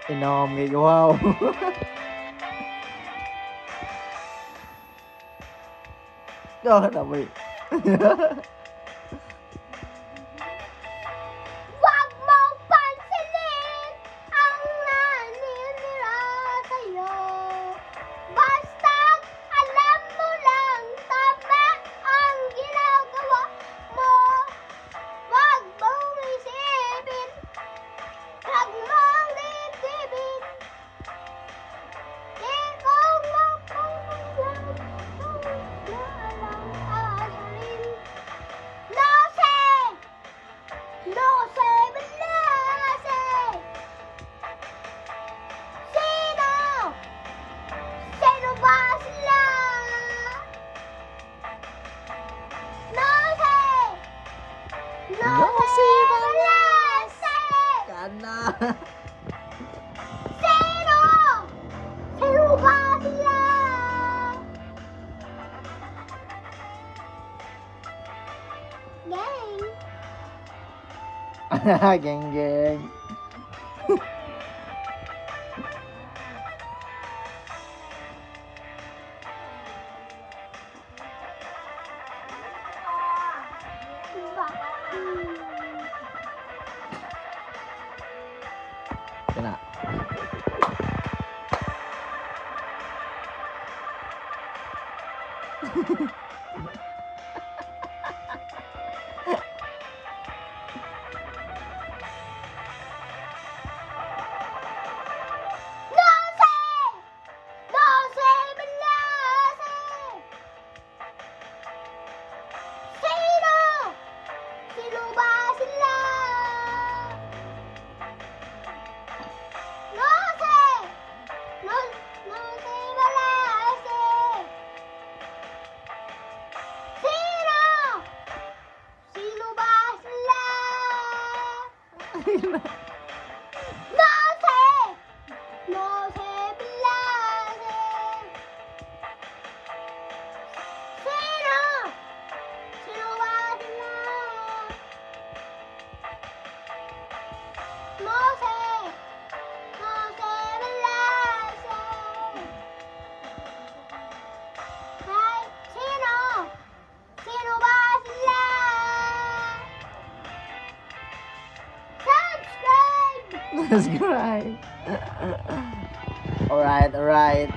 Inom kay wow. Oh, namoy. Wag mong pansinin ang naninira sa'yo. Basta alam mo lang tama ang ginagawa mo. Wag mong isipin, wag mong dibdibin. Di kong mapulang na lang asarin. No sé! No sé, no sé. Sino? Sino ba sila? No sé. No No sé, sé, no sé. Kana. Sino? Sino ba sila? Gang. Geng geng. Ba? Kana. No sé! No sé, no sé! Sino? Sino ba sila? No sé! No, no sé, wala sé! Sino? Sino ba sila? No sé! No sé, blase. Sino? Sino ba sila? No sé. No sé, blase. Ay, sino? Sino ba sila? Subscribe! Subscribe. Alright, alright.